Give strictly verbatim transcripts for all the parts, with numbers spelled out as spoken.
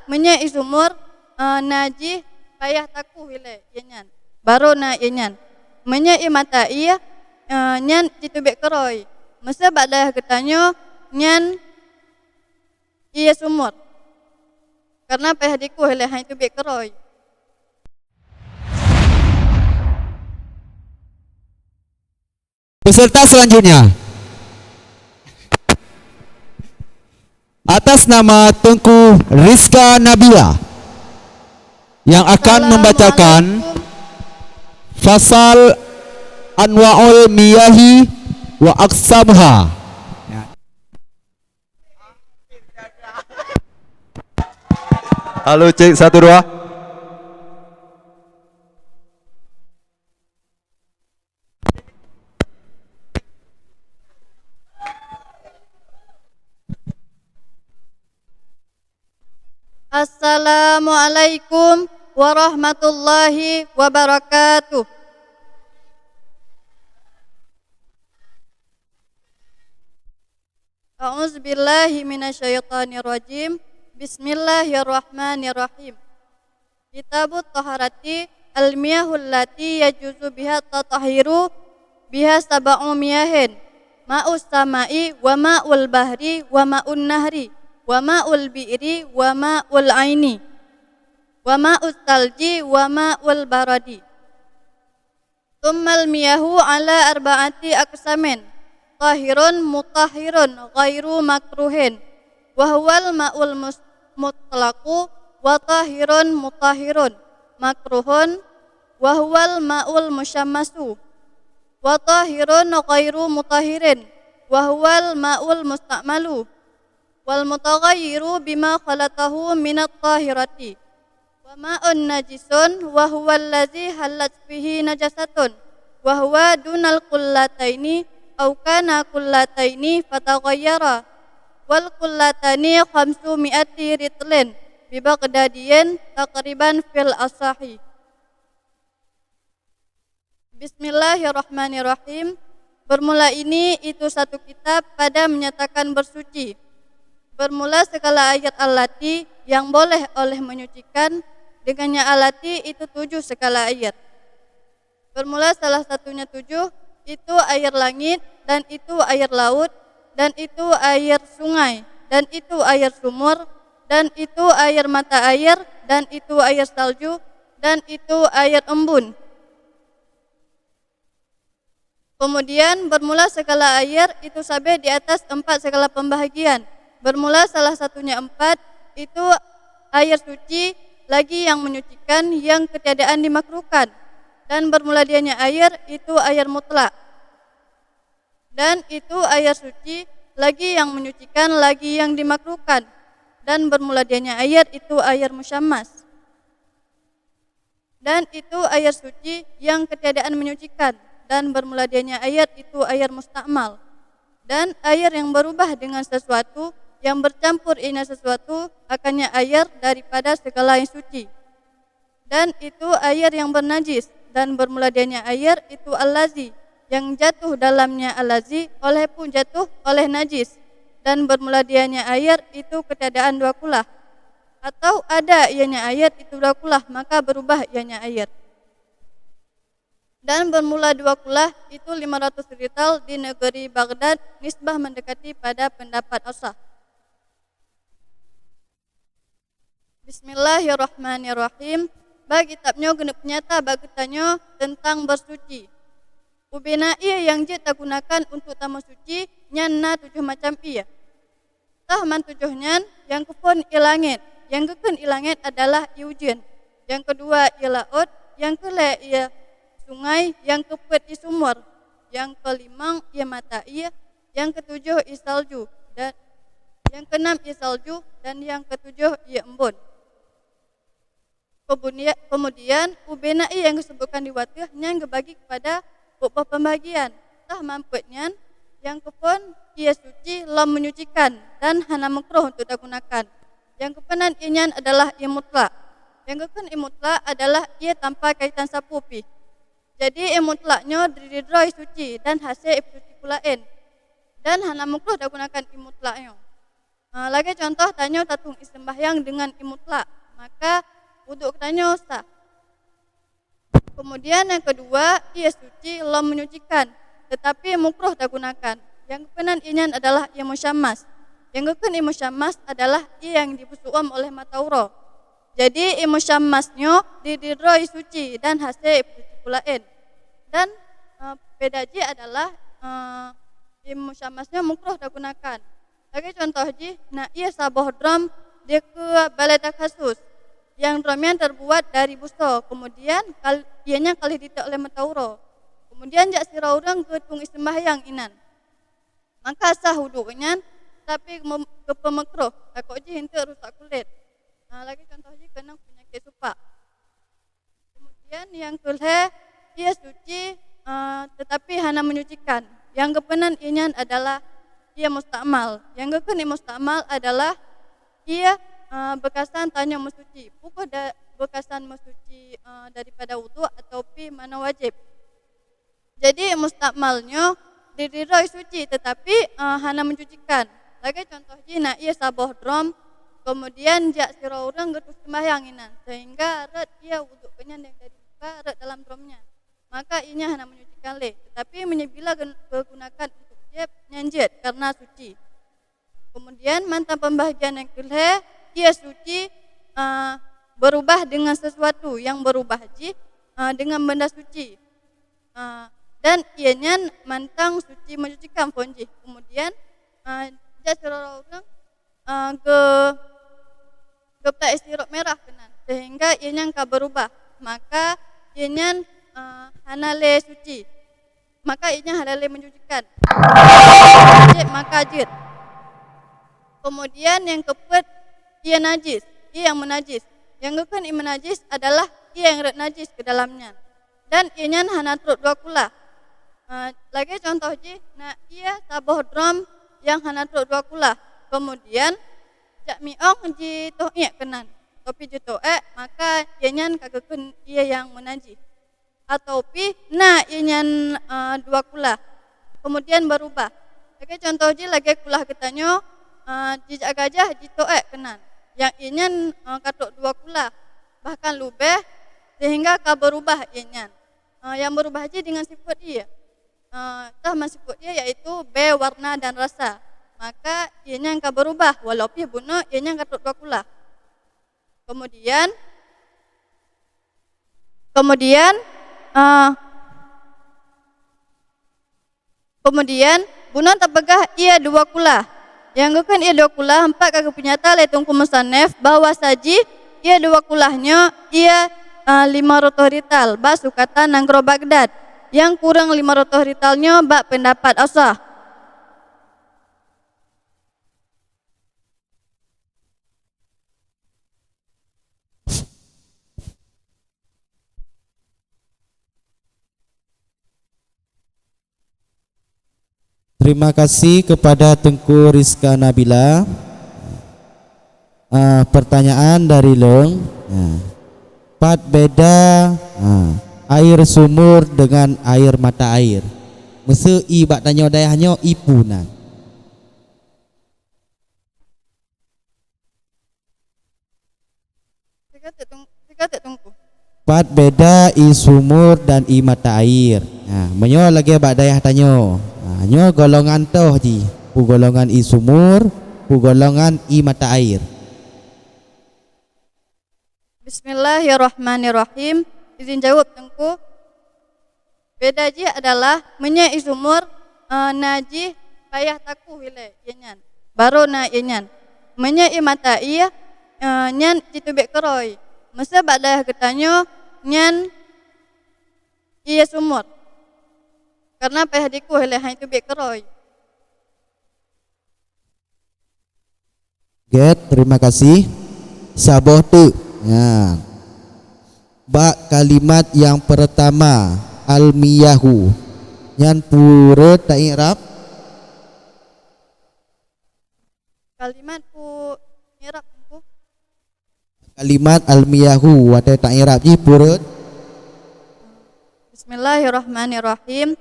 Meunyoe ie sumur, eh, na jih payah takoh ilée ie nyan, barô na ie nyan. Meunyoe ie mata ie, eh, nyan jiteubiet keurôi. Meusé bak dayah geutanyoe nyan ie sumur, kareuna payah dikoh ilée hana teubiet keurôi. Peserta selanjutnya, atas nama Teungku Rizka Nabila, yang akan membacakan Fasal Anwa'ul Miyahi wa Aqsamuha. Halo, cek, satu, dua. Assalamualaikum warahmatullahi wabarakatuh. A'udzubillahi minasyaitonirrajim. Bismillahirrahmanirrahim. Kitabut Taharati, al-miyahul lati yajuzu biha tatahhiru biha sab'u miyahin. Ma'us sama'i wa ma'ul bahri wa ma'un nahri wa ma'ul bi'ri wa ma'ul aini wa ma'us salji wa ma'ul baradi. Tsummal miyahu ala arba'ati aqsamin, tahirun mutahhirun ghairu makruhin, wa huwal ma'ul mus-, mutlaqu, wa tahirun mutahhirun makruhun, wa huwal ma'ul musyammasu, wa tahirun ghairu mutahhirin, wa huwal ma'ul musta'malu, wal mutaghayyiru bima khalatahu minat tahirati. Wa ma'un najisun wa huwa allazi hallat fihi najasatun wa huwa dunal qullataini au kana qullataini fataghayyara, wal qullatani khamsu mi'ati ritlin bi Baghdadiyin taqriban fil asahi. Bismillahirrahmanirrahim. Bermula ini itu satu kitab pada menyatakan bersuci. Bermula segala air allati yang boleh oleh menyucikan, dengannya allati itu tujuh segala air. Bermula salah satunya tujuh, itu air langit, dan itu air laut, dan itu air sungai, dan itu air sumur, dan itu air mata air, dan itu air salju, dan itu air embun. Kemudian, bermula segala air itu sabe di atas empat segala pembahagian. Bermula salah satunya empat, itu air suci lagi yang menyucikan yang ketiadaan dimakruhkan. Dan bermula dianya air itu air mutlak. Dan itu air suci lagi yang menyucikan lagi yang dimakruhkan. Dan bermula dianya air itu air musyammas. Dan itu air suci yang ketiadaan menyucikan, dan bermula dianya air itu air mustakmal. Dan air yang berubah dengan sesuatu, yang bercampur inya sesuatu, akannya air daripada segala yang suci. Dan itu air yang bernajis, dan bermula dianya air itu allazi, yang jatuh dalamnya allazi, oleh pun jatuh oleh najis, dan bermula dianya air itu ketiadaan dua kulah. Atau ada ianya air itu dua kulah, maka berubah ianya air. Dan bermula dua kulah itu lima ratus rital di negeri Baghdad, nisbah mendekati pada pendapat asah. Bismillahirrahmanirrahim. Bak kitab nyoe geuneuk peunyata bak geutanyoe teuntang bersuci. Ubena ié nyang jeuet tagunakan untuk tameusuci nyan na tujoh macam ié. Tah man tujoh nyan, nyang keuphon ié langét. Nyang geukheun ié langét adalah ié ujeuen. Nyang keudua ié laôt, nyang keulhée ié sungai, nyang keupeuet ié sumur, nyang keulimong ié mata ié, nyang keutujoh ié salju, dan nyang keunam ié salju, dan nyang keutujoh ié embon. Keumudia-, keumudian, ubena ié nyang geuseubuetkan di wateueh nyan geubagi keupada peuet boh peubagian. Tah man peuet nyan, nyang keuphon ié suci lom menyucikan dan hana meukruh untuk tagunakan. Nyang keupeunan ié nyan adalah ié mutlak. Nyang geukheun ié mutlak adalah ié tanpa kaitan sapeue pih. Jadi, ié mutlak nyoe dari droe suci dan hase ipeusuci peue laén, dan hana meukruh tagunakan ié mutlak nyoe. Ah, lagée contoh, tanyoe tatueng ie seumbahyang deungon ie mutlak, maka wuduk tanyoe sah. Kemudian nyang keudua, ie suci lom menyucikan, teutapi mukruh tagunakan. Nyang geukeunan ie nyan adalah ie musyammas. Nyang geukheun ie musyammas adalah ie nyang jipeusu'uem oleh mata uroe. Jadi, ie musyammas nyoe di, di droe ie suci dan hase ie suci peulaén. Dan, eh, beda jih adalah, eh, ie musyammas nyoe mukruh tagunakan. Lagée contoh jih, na ie saboh drom dikeue balée takhasus, nyang drom nyan teubuet dari busoe, keumudian kal-, ie nyan ka lheueh jitôk lé mata uroe. Keumudian jak sidroe ureuëng geutueng ie seumbahyang inan. Maka sah wuduk nyan, tapi mem-, geupeumeukruh, takot jih eunteuk rusak kulét. Nah, lagée contoh jih keunong peunyakét supak. Kemudian nyang keulhée, ie suci, eh, teutapi hana menyucikan. Nyang geukeunan ie nyan adalah ie mustakmal. Nyang geukheun ie mustakmal adalah ie, eh, beukasan tanyoe meusuci. Pukon da-, beukasan meusuci, eh, daripada wuduk atau pih manoe wajéb. Jadi, mustakmal nyoe di, di droe suci, teutapi, eh, hana menyucikan. Lagée contoh jih na ie saboh drom, keumudian jak sidroe ureuëng geutueng seumbahyang inan, sehingga rhot ie wuduk geuhnyan nyang dari muka rhot dalam drom nyan. Maka ie nyan hana menyucikan lé, teutapi meunyoe bila gen-, geugunakan untuk jieb, nyan jeuet, kareuna suci. Keumudian mantong peubahagian nyang keulhée, ie suci, eh, beurubah deungon sesuatu nyang beurubah jih, eh, deungon benda suci. Eh, dan ie nyan mantong suci menyucikan phon jih. Keumudian, eh, jak sidroe ureuëng, eh, geu-, geupeutak istirop mirah keunan, sehingga ie nyan ka beurubah. Maka ie nyan, eh, hana lé suci. Maka ie nyan hana lé menyucikan. Jeuet, maka jeuet. Keumudian nyang keupeuet, ie najis, ie nyang meunajis. Nyang geukheun ie meunajis adalah ie nyang rhot najis keu dalam nyan. Dan ie nyan hana trok dua kulah. Eh, lagée contoh jih, na ie saboh drom nyang hana trok dua kulah. Keumudian, jak miong jitoh ék keunan. Tapi jitoh ék, maka ie nyan ka geukheun ie nyang meunajis. Atau pih na ie nyan, eh, dua kulah, keumudian beurubah. Lagée contoh jih lagée kulah geutanyoe, eh, jijak gajah jitoh ék keunan. Nyang ie nyan, eh, ka trok dua kulah, bahkan leubeh, sehingga ka beurubah ie nyan. Eh, nyang beurubah jih deungon sifeuet ie. Eh, toh man sifeuet ie, yaitu bée, warna, dan rasa. Maka ie nyan ka beurubah, walau pih bunoe ie nyan ka trok dua kulah. Keumudian, keumudian, eh, keumudian, bunoe tapeugah ie dua kulah. Nyang geukheun ie dua kulah, teumpat ka geupeunyata lé Teungku Musannif bahwa sajih ie dua kulah nyoe ie, eh, lima reutôh rital bak sukatan nanggroe Baghdad. Nyang kureueng lima reutôh rital nyoe bak peundapat asah. Terima kasih kepada Teungku Rizka Nabila. Ah, pertanyaan dari lôn, ah, pat beda, ah, air sumur dengan air mata air? Meuseu ie bak tanyoe dayah nyoe ie peue nan? Sigoe teuk, Teung-, sigoe teuk, Teungku. Pat beda ie sumur dan ie mata air? Ha, meunyoe lagée bak dayah tanyoe, ha, nyoe golongan toh jih, peue golongan ie sumur, peue golongan ie mata air. Bismillahirrahmanirrahim. Izin jaweueb, Teungku. Beda jih adalah meunyoe ie sumur, eh, na jih payah takueh ilée ie nyan, barô na ie nyan. Meunyoe ie mata ie, eh, nyan jiteubiet keurôi. Meuseu bak dayah geutanyoe nyan ie sumur, kareuna payah jikueh ilée hana jiteubiet keurôi. Gét, terima kasih. Saboh teuk. Ya. Bak kalimat nyang peurtama, al-miyahu, nyan peue rot ta-i'rab? Kalimat peue i'rab, Teungku? Kalimat al-miyahu watée ta-i'rab jih peue rot? Bismillahirrahmanirrahim.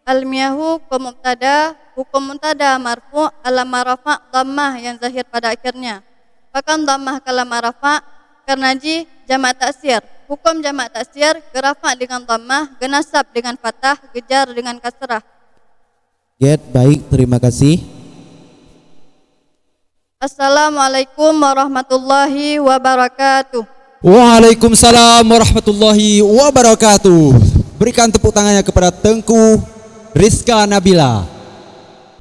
Al-miyahu keu mubtada, hukum muntada marfu' alamah rafa' dhammah nyang zahir pada akhirnya. Pakon dhammah keu alamah rafa'? Karena jih jamak taksir. Hukum jamak taksir geurafa' dengan dhammah, geunasab dengan fathah, geujar dengan kasrah. Gét, baik, terima kasih. Assalamualaikum warahmatullahi wabarakatuh. Waalaikumsalam warahmatullahi wabarakatuh. Berikan tepuk tangannya kepada Tengku Rizka Nabila.